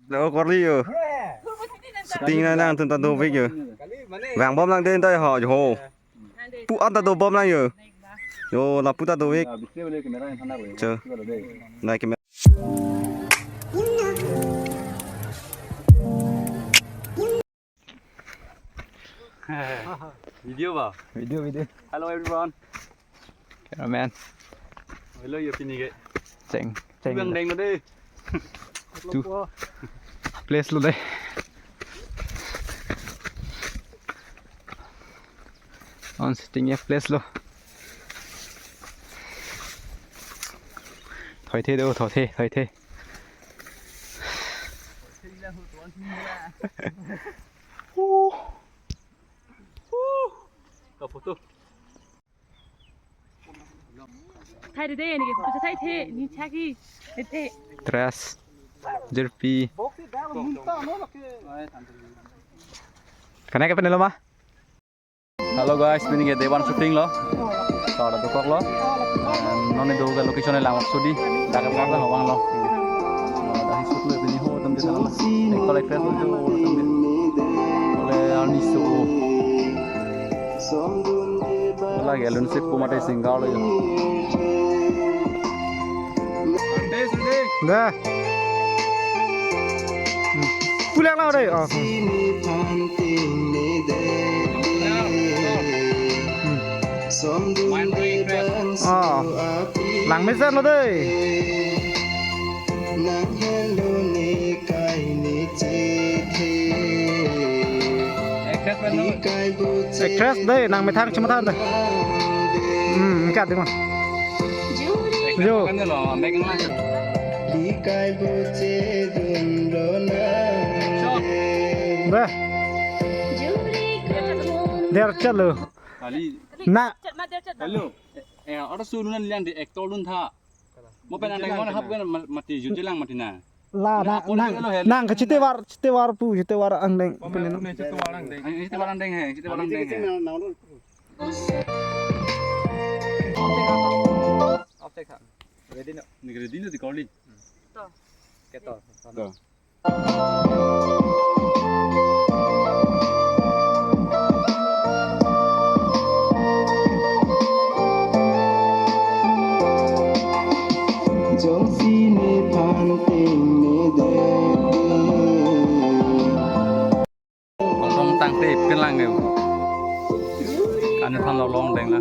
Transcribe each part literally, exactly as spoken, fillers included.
Lo korli yo. Shooting nang nangtum ta dovek yo. Vangbom nang den ta ho ho. Pu-an ta dobom nang yo. Yo lapu ta dovek. Cho. Nai camera. Video ba? Video, video. Hello everyone. Cameraman. Hello, yo pini ke. Cheng, cheng. Bang deng de. Tu place lo de. On shooting a place lo. Thoi the do, thoi the, thoi the. Ka photo. Thai de de ni ke photo thai the ni chaki. De de. Tres. Jirpi. Kana ke penelo ma? Hello guys, pini ke day one shooting lo. Sada dokok lo. And non ido ke location e Langvoksodi. Dak ke bang lo, bang lo. Dah shoot lo pini ho tam de. Collect fresh lo tam de. Ole arni so. Lagi alun sip ko mate single lo. Dah. Pulang lo de. Oh. Hmm. Oh. Lang mesen lo de. Actress de, nang methang chematha de. Hmm, angkat dei ma. Yo. Deh. Der chalo. Kali. Na. Hello. Eh, eh, ada sunu nan liang de actor dun tha. Mo pen angdeng mo hap kan ma-, mati jut jelang mati na. La na, nang, nang ke chite var, chite var pu, chite var angdeng pen no. Chite var angdeng. Ang chite var angdeng he, chite var angdeng he. Off check ha. Ready no? Ni ready no di calling. To. Keto. To. Jongsi nephan tengne de. Tongtong tangte pen lang ke. Kan nephan lo long deng la.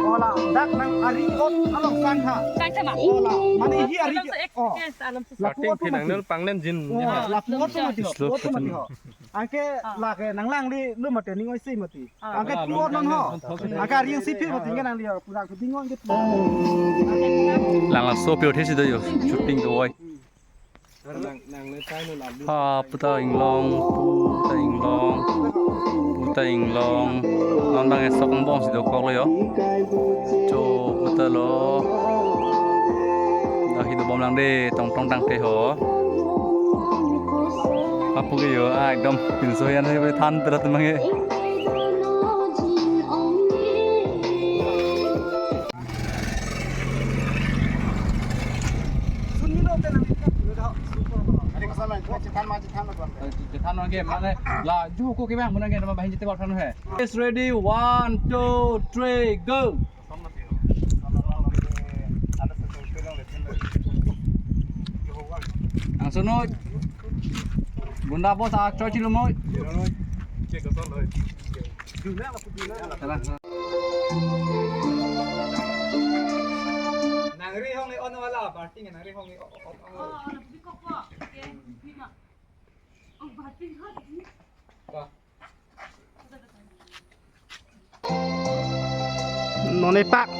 Ola, dak nang ari ot along sang ha. Sang sama. Ola, mane hi ari. Along se ek-, oh. Yes, along se. Lapu ot mati. Nang pangnen jin. Oh, lapu ot mati ho. Slow. Lapu ot mati ho. Anke lake nang lang di lu mati ning oi si mati. Ah. Anke pu ot non ho. Anke ari si phi mati nang di ho. Pura ke bingon ke. Lang lang so pio thesi do yo. Shooting do oi. Ha, puta inglong, puta inglong, puta inglong. Non bang esok angbong si dokok lo yo. Cho puta lo. Dah hidup bom lang de, tongtong tangte ho. Apu ke yo, ah, ekdom pinso yan he than pera tumang he. Sunilo te nang ikat dulu dah, super bang. Ada kesana, cethan ma, cethan ma, bang. Cethan ma ke, mane, la, ju ko ke bang, mane ke, nama bahin jete bang he. Is ready, one, two, three, go. Ang sunod. Gunda po sa choi chilo mo. Cek ko to lo. Duna la, duna la. Tara. Nangri hong ni on wala, party nangri hong ni on, on, on. Oh, anak bikok po. Oke, bima. Oh, party hot. Ta. Non epak.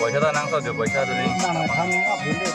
Paisa ta nang sa jo, paisa ta ni. Nang khan ni ap dun de.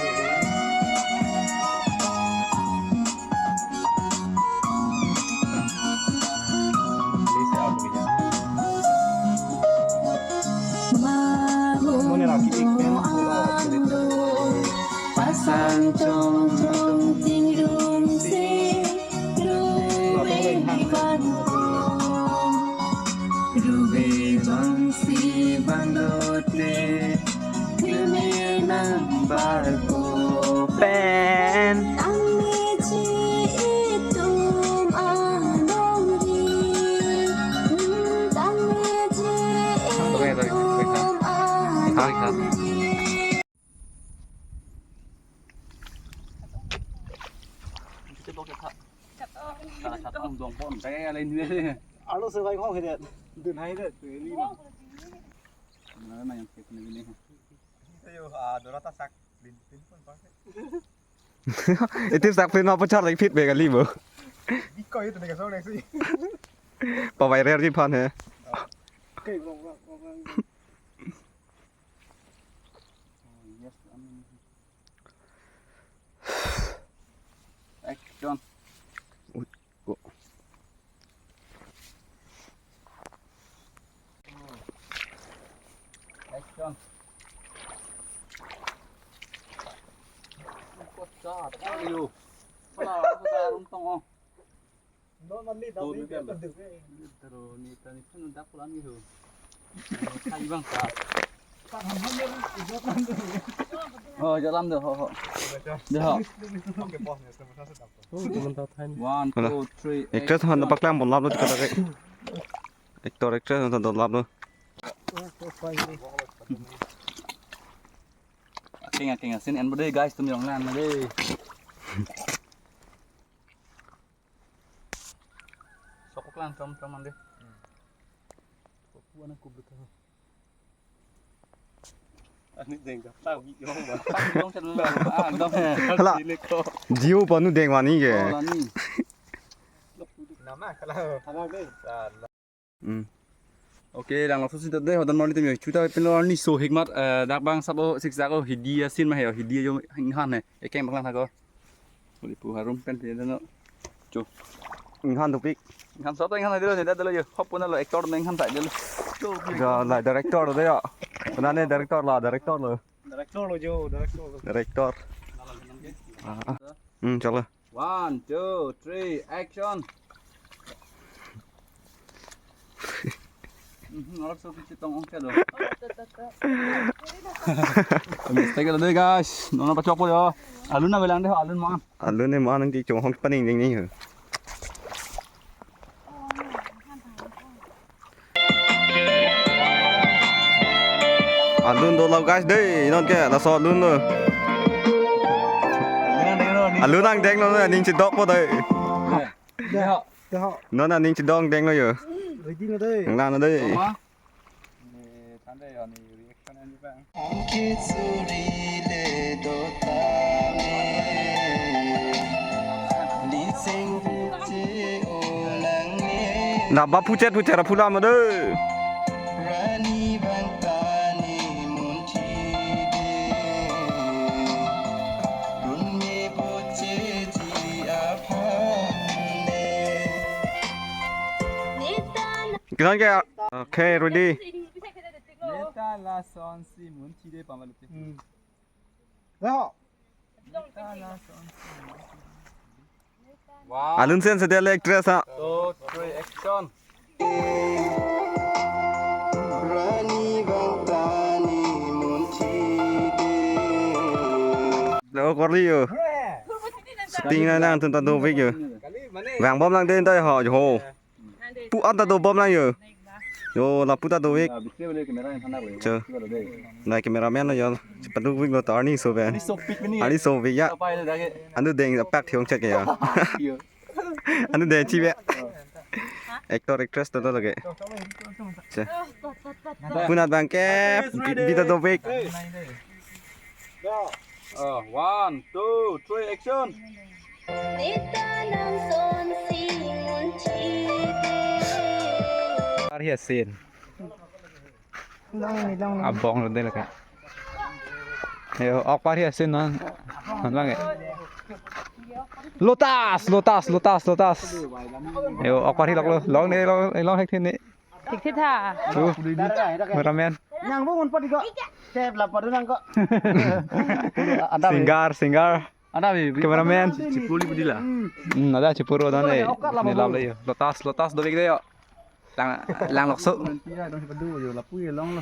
Barko pen. Tangmeji itum alongri. Tangmeji itum alongri. Alo se vai ngong hedet. Dun hai det, tu ini bang. Mana yang cek ni ini? Ayo, ah, dora ta sak. Lin, lin pon pakai. Itum sak pin ma pachar lagi fit be kali bo. Biko itu nih kasong next sih. Pawai rare ji phan he. Oke, wrong, wrong, wrong, wrong. Oh, yes, um. Action. Ui, kok. Action. Kocak, ayo. Pala, aku tak untung, oh. Normally, tuh, tapi dia kan. Terus ni tadi pun udah pulang gitu. Hai bang, Pak. Oh, jalan deh, ho, ho. Deh, ho. One, two, three, actress action. Han paklang bom lap lo, tika tak. Actor, actress han dom lap lo. Aking, aking, asin en bo deh, guys, tum jong lang deh. Sokok lang, chom, chom, ande. Sokok anak kubur tuh. Ani deng dap tang bi jong ba. Jong chen lo. Ah, dong. Hala. Sini ko. Jiu panu deng wani ke. Oh, lani. Nama kalau. Anak deh. Hmm. Oke, lang langsung sih tadi hodan mali temi. Chuta pin lo ni so hikmat, eh, dak bang sabo sik sako hidi asin ma he, hidi jo inghan he. Ekeng bang lang thako. Uli pu harum pen pin no. Chu. Inghan dopik. Inghan sabo inghan dilo, ne dilo yo. Hop puna lo actor ne inghan sai dilo. Chu. Ja la director lo ya. Puna ne director la, director lo. Director lo jo, director lo. Director. Ah. Hmm, chalo. One, two, three, action. Mhm, also kichi tong ong kado. Mistake lo deh, guys. Nono pachok po yo. Alun na belang deh, alun man. Alun ne man nang kichong hong paning ding ni. Alun dolo guys deh, non ke laso alun lo. Alun nang denglo, ning chidok po deh. Deh. Deh. Non ning chidok denglo yo. Ready na deh. Nang na deh. Tama. Ni tande yo ni reaction ani bang. Na ba puchet puchet ra pula ma de. Rani bang tani munthi de. Dun me puche ji aphan de. Kisan ke? Okay, ready. Neta lasonsi munthi de pamalote. Hmm. Yo. Neta lasonsi munthi de. Wow. Alun sen sedele actress ha. Two, three, action. Rani bang tani munthi de. Lo korli yo. Shooting na nangtum ta dopik yo. Vang bom lang den ta ho ho. Pu an ta dobom lang yo. Yo, lapu ta dopik. Cho. Na cameraman lo yo. Chepadopik lo ta arni so ben. Arni so pik ya. Anu deng pak thiong chek ya. Anu deng chi be. Actor actress ta lage. Cho. Pu an bang ke bi ta dopik. Oh, one, two, three, action. Neta lasonsi munthi de. Parhi asin. Long ni, long ni. Abong lo de lake. Yo, ok parhi asin non. Non bang ke. Lotus, lotus, lotus, lotus. Yo, ok parhi lok lo. Long ni, long, long hek thin ni. Thik thik tha. Uh, cameraman. Nang bu ngun padi ko. Tep la padu nang ko. Ada singer, singer. Ada bi. Cameraman. Chipuli budila. Hmm, ada chipuru dan eh. Ni lap le yo. Lotus, lotus dopik de yo. Lang, lang lokso. Nanti ya dong padu yo lapu yo long lo.